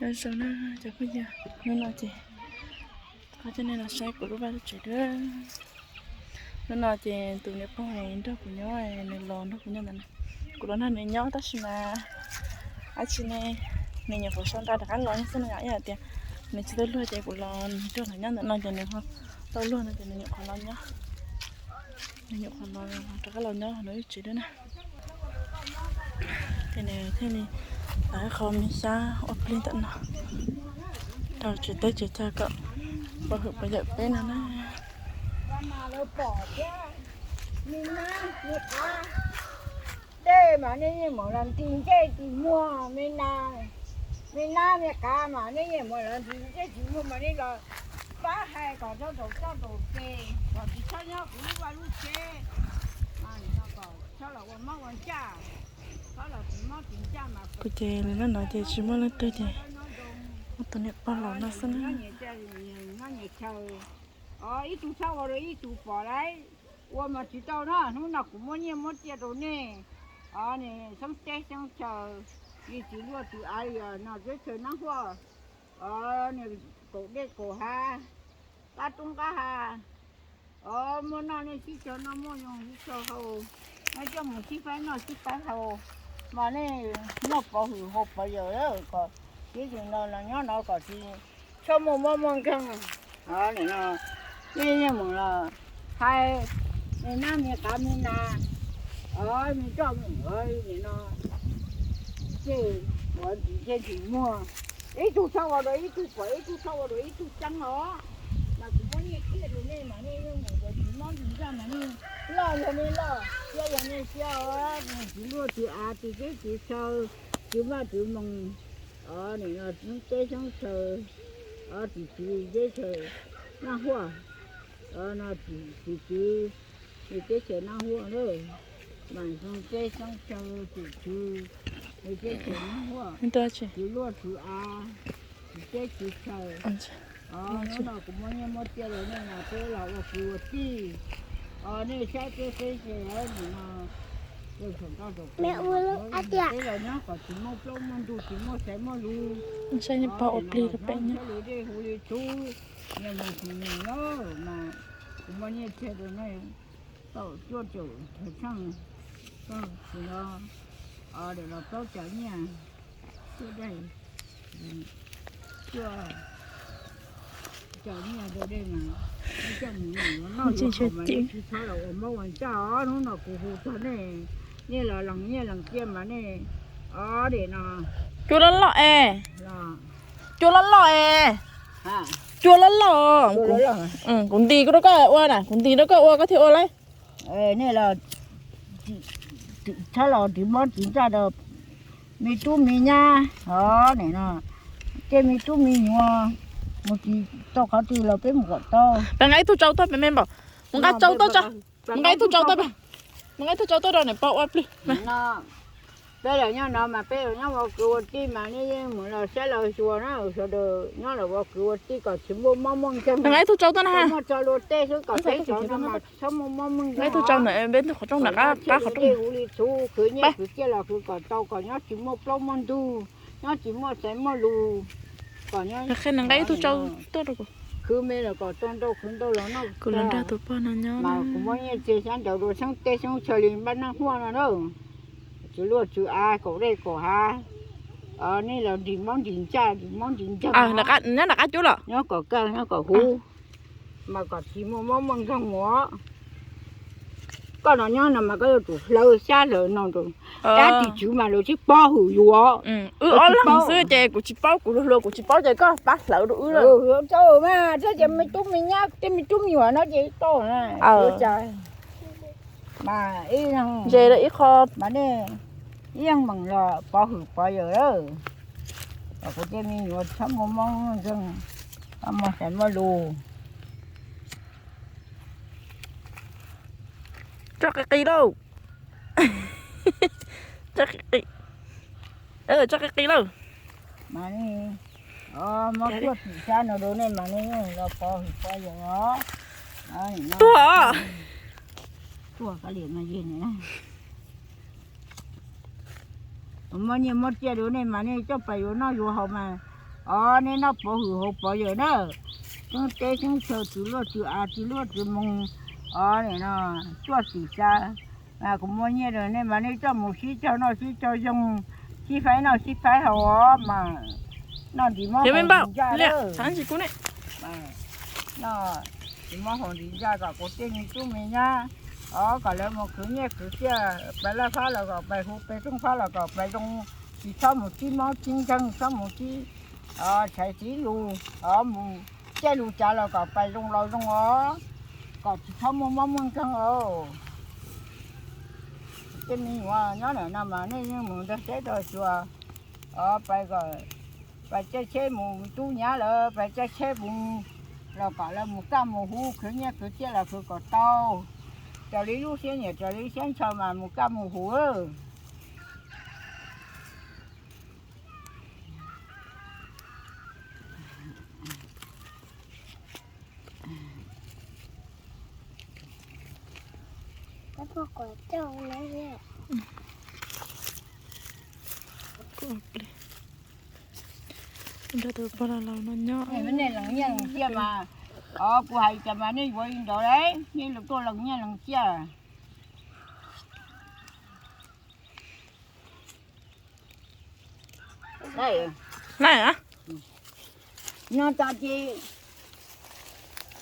Nyob zoo na cov phooj ywg, hnub no ces kuv coj nej los saib kuv lub vaj lub tsev dua. Hnub no ces tus niam pog nrog kuv nyob, nws los nrog kuv nyob ntawm no. Kuv los nrog nws nyob tab sis mas dab tsi ne, nws nyuam qhuav sau nra rov qab los xwb no yom, ib yam tias nws tsis tau luag ces kuv los nrog nws nyob ntawm no ces nws ho tau luag no ces nws nyuam qhuav los nyob, nws nyuam qhuav los rov qab los nyob nws lub tsev dua na. Ces nws thiaj li tau qhov me xyab ua plig ntawm no rau tsev teb tsev chaw kom pov hwm pov yawm peb no na. Dej mas nej yeej mam los nti ncej nti muag, me nas, me nab me qav mas nej yeej mam los nti ncej nti muag mas nej los pab hais kom txhob tau txoj tau ke, kom tsis txhob nyob kuv lub vaj lub tsev, kom txhob los ua mob ua ncaj, txhob los tsis mob tsis ncaj mas. Kuv ces lawv nyob no ces tsis muaj leej twg ces muaj tus niam pog los no xwb na. Nyob nyias chaw, ib tug txhob ua rau ib tug pom lauj. Ua mas tsis tau na, hnub no kuv muab nyiaj muab txiaj rau nej, o, nej xeeb teb xeeb chaw, yus tsis luaj tsis av li os, no teb chaws Nab Huaj, o, nej kaum dej kaum hav, qab roob qab hav, o, muaj noj nej sib txog noj, muaj noj sib txog haus, nej coj mus sib faib noj sib faib haus, mas nej noj pov hwm haus pov yawm kom txiv yws no los nyob no kom tsis txhob muaj mob muaj nkeeg. Nej yeej mus los hais me nab me qav me nas, o, me txoj me ntxhais no, ces ua ntsis ntsej ntsis muag, ib tug txhob ua rau ib tug pom, ib tug txhob ua rau ib tug txeeb os. Mas kuv muab nyiaj txiaj rau nej mas nej yeej mus ua tsis mob tsis nkeeg mas nej loj yog nej loj, xiab yog nej xiab os, tsis luaj tsis av tsis teb tsis chaw, tsis vaj tsis moos, o, nim no xeeb teb xeeb chaw, o, tsis txwv teb chaws Nab Huaj, o, no tsis txwv teb chaws Nab Huaj lawm, mas xeeb teb xeeb chaw tsis txwv teb chaws Nab Huaj, tsis luaj tsis av, tsis teb tsis chaw. Hnub no kuv muab nyiaj muab txiaj rau nej mas peb los ua kwv ua tij, o, nej saib peb peb ces nim no peb los nyob kom tsis muaj plaub muaj ntug, tsis muaj xaiv muaj lus, saib nej pog ua plig rau peb nyob. Hu li txhub, nyias mus tus nyias lawm mas kuv muab nyiaj txiaj rau nej tau cuaj caum thawv tsheej, tsis no, o, lawm los plaub caug nyiaj, cuaj daim, cuaj caum nyiaj rau dej mas, nej coj mus noj yuav haus mas nej tsis txhob los ua mob ua ncaj os. Hnub no kuv hu txog nej, nej los lees nyiaj lees txiaj mas nej, o, dej no, cua loj loj es, cua loj loj es, cua loj loj, kuv ntis rau koj ua na, kuv ntis rau koj ua koj thiaj ua lauj. Nej los txhob los tsis mob tsis nkeeg rau me tub me nyab, o, nim no tej me tub me nyuam mus tsis tau qhov twg los peb mus kom tau. Peb nqa ib tug tsau tuaj pem me npaum, mus nqa tsau tuaj tso, mus nqa ib tug tsau tuaj pem, mus nqa ib tug tsau tuaj rau niam pog ua plig. Peb los nyob no mas peb los nyob ua kwv ua tij mas nej yeej mus los saib los xyuas na, sawv daws nyob los ua kwv ua tij kom tsis muaj mob muaj nkeeg, nqa ib tug tsau tuaj na, muaj tso luag tej xwb kom peb sawv no mas txhob muaj mob muaj nkeeg, nqa ib tug tsau ntawm peb qhov rooj ntawm qab qhov rooj, hu li txhub, khwv nyiaj khwv txiaj los khwv kom tau, kom nyob tsis muaj plaub muaj ntug, nyob tsis muaj xaiv muaj lus, kom nyob, nqa ib tug tsau tuaj rau kuv, khwv me los kom tau ntau, khwv ntau los noj, kuv los nrog tus pog no nyob mas kuv muab nyiaj txiag xyab nraud rau xeeb teb xeeb chaw li npab Nab Huaj no na. Tsis luaj tsis av, kaum dej kaum hav, nej los nris mob nris nkeeg, nris mob nris nkeeg, nyob nram qab cub los nyob kom kaj nyob kom huv, mas kom tsis muaj mob muaj nkeeg mus. Koj los nyob no mas koj yuav tsum hlawv xyab hlawv no rau dab tim tswv mas lawv tsis pov hwm yus. Wb ob leeg xwb ces kuv tsis paub, kuv hluas hluas kuv tsis paub ces koj pab hlawv rau wb lawm. Mas thiab ces me tub me nyab tej me tub me nyuam no ces tau na. Mas ib leeg ntse ib qho, mas nej ib leeg meem los pov hwm pov yawm lawm, kom kuv tej me nyuam txhob muaj mob nkeeg, txhob muaj xaiv muaj lus. Tso qis qis lauj. Tso qis qis. Tso qis qis lauj. Mas nej, muab cuaj tim xyab no rau nej mas nej los pov hwm pov yawm os. Tuag. Tuag kav liam mas yog ne. Muab nyiaj muab txiaj rau nej mas nej coj pais yuav noj yuav haus mas Os, nej noj pov hwm hauv pov yawm na. Xeeb teb xeeb chaw, tsis luaj tsis av, tsis luaj tsis moos. Os, nim no tuaj tim xav, kuv muaj nyiaj rau nej mas nej coj mus sib cog noj sib cog zoo, sib faib noj sib faib haus os mas noj ntim mob haus ntim ncaj lawm. Noj ntim mob haus ntim ncaj kom kuv tej me tub me nyab os, kom lawv mus khwv nyiaj khwv txiaj, pais laj fab los kom pais hu, pais rooj fab los kom pais zoo, tsis txhob mus sib mob sib nkeeg, txhob mus sib tshaiv sib lus os, mus caij lus cav los kom pais zoo los zoo os, kom tsis txhob muaj mob muaj nkeeg os. Tej me nyuam nyob ntawm no mas nej yeej mus nrog tsheb rau xyuas os, pais caij tsheb mus, tub nyab lawv pais caij tsheb mus los kom lawv mus kaj mus huv, khwv nyiaj khwv txiaj los khwv kom tau, raws li lub siab nyiam raws li lub siab ntshaw mas mus kaj mus huv. Nrog tus pog laus no nyob. Nej lees nyiaj lees txiaj mas, os, kuv hais cas mas nej yuav li ntawd lauj, nej tuaj lees nyiaj lees txiaj. Laj, no tas ces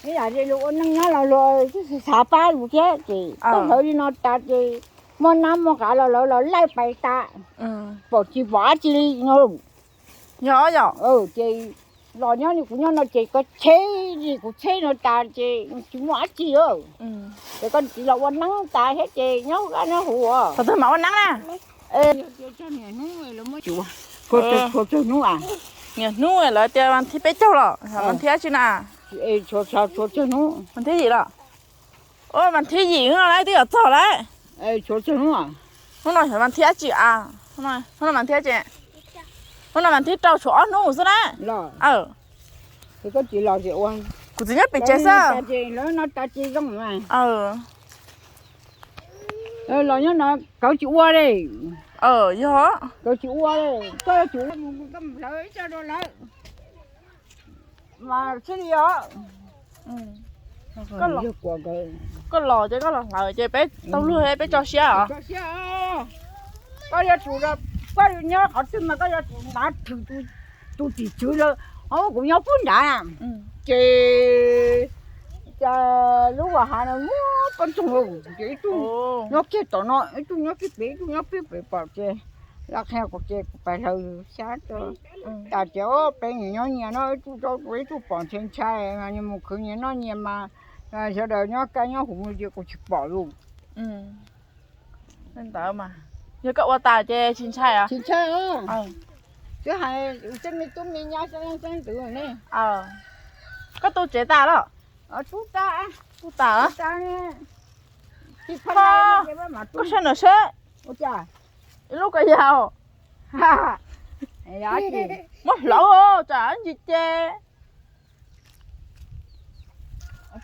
ib yam li luag ua neej nyob los luag xav pab yus thiab ces koj hlawv li no tas ces muaj nab muaj qav los lawv los laij pais tas, pom tsis pom dab tsi li no. Yog yog. Ces los nyob li kuv nyob no ces koj tsheb li kuv tsheb no tas ces tsis muaj dab tsi. Ces koj txiv los ua neeb tas thiab ces nyob ua huv. Thaum twg mam ua neeb na? Tshuav tsawg hnub, niam hnub lawv tias vas thib peb caug los, vas thib dab tsi na? Tshuav tsawg hnub, vas thib yim los? Ua vas thib yim no lawv twb yuav txog lawm. Tshuav tsawg hnub? Hnub no yog vas thib dab tsi a? Hnub no vas thib dab tsi? Hnub no vas thib rau, tshuav ob hnub xwb na. Kuv txiv nyob pem tsev xwb. Los nyob no kauv tsis ua li. Yog kauv tsis ua li, koj yuav tsum ua mus koj mus hlawv ib co rau lawv mas thiaj li os. Koj los ces koj los hlawv ces peb tau luag peb tso siab os. Koj yuav tsum, koj nyob qhov twg mas koj yuav tsum ntav thwm tus tim tswv lawm. Kuv nyob pub nrad ces lub vas hav no muaj poj ntxoog ces ib tug nyob kiag tom no, ib tug nyob kiag pem, ib tug nyob pem pem pom ces lawv qhia kuv ces kuv pais hlawv xyab tas ces peb nyias nyob nyias no, ib tug rau ib tug pom ntshai ntshai mas nyias mus khwv nyias noj nyias mas sawv daws nyob kaj nyob huv ces kuv tsis pom lus. Ntawd mas yog koj ua tas ces tsis ntshai os. Tsis ntshai. Twb hais tej me tub me nyab xeeb leej xeeb ntxwv ne. Koj tu tsev tas los? Tu tas. Tu tas. Koj saib nws seb. Ib lub ko yau muab hlauv tsam ntsis ces. Pov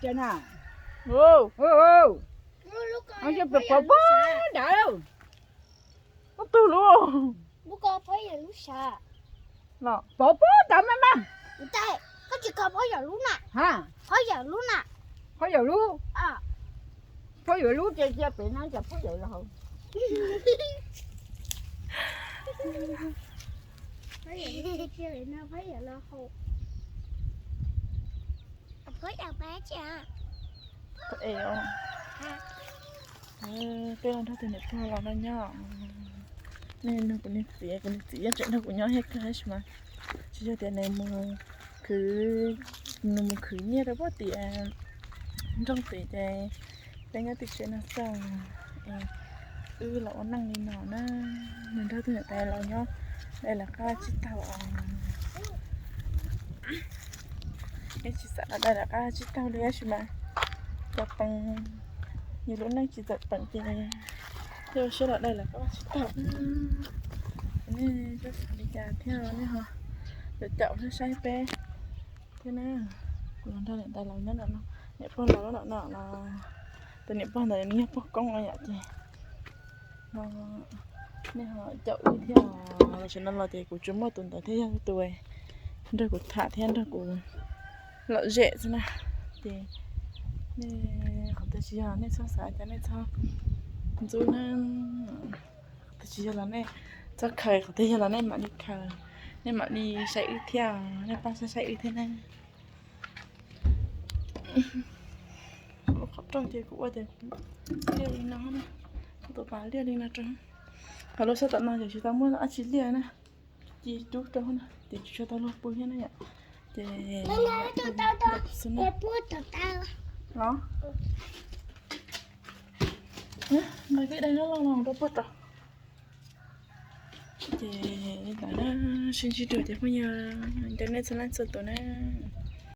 pov nrad, muab tug lub. Pov pov nrad mas mas. Phauj yawm lub, phauj yawm lub ces cia pem no cas phauj yawm los hauv. Peb los nrog tus niam pog los no nyob. Nej nug kuv niag txiv, kuv niag txiv yeej tseem nrog kuv nyob thiab kawg tab sis mas tsis yog tias nws mus khwv, nws mus khwv nyiaj rau puag tim nroog tid ces peb nyob tim tsev no xwb. Wb los ua neej li no na, nws nrog tus niam tais los nyob dai lawv qab tsib taug os. Neb tsis xav los dai lawv qab tsib taug li tab sis mas cov pees, yus lub neej tsis txawm peem ces thiaj ua siab los dai lawv qab tsib taug. Nej txawj xav li cas thiab nej ho caum caum saib peb thiab na. Kuv los nrog niam tais laus nyob no, niam pog laus no no, tus niam pog ntawd nws yog pog koob no yom ces no nej ho caum wb thiab. Tam sim no los ces kuv tsuas muaj tus ntawd thiab yog tus, nrog kuv tham thiab nrog kuv lom zem xwb na. Ces nej qhov twg tsis yog nej txhob xav, cas nej txhob ntxub na. Qhov twg tsis yog los nej txhob khaws, qhov twg yog los nej mam li khaws, nej mam li saib wb thiab, nej pab saib saib wb thiab na. Lub qhov rooj ces kuv ua tias liaj li no na, kuv tus pas liaj li no rau. Ho lub sab tom no ces tsis tau muaj dab tsi liaj na, ci rub rau na ces tsis tshua tau luag pw thiab na yom. Ces los nqa peb daim no los rau puag rau. Ces li ntawd na, sib ntsib dua ces phooj ywg, nco nej txhua leej txhua tus na.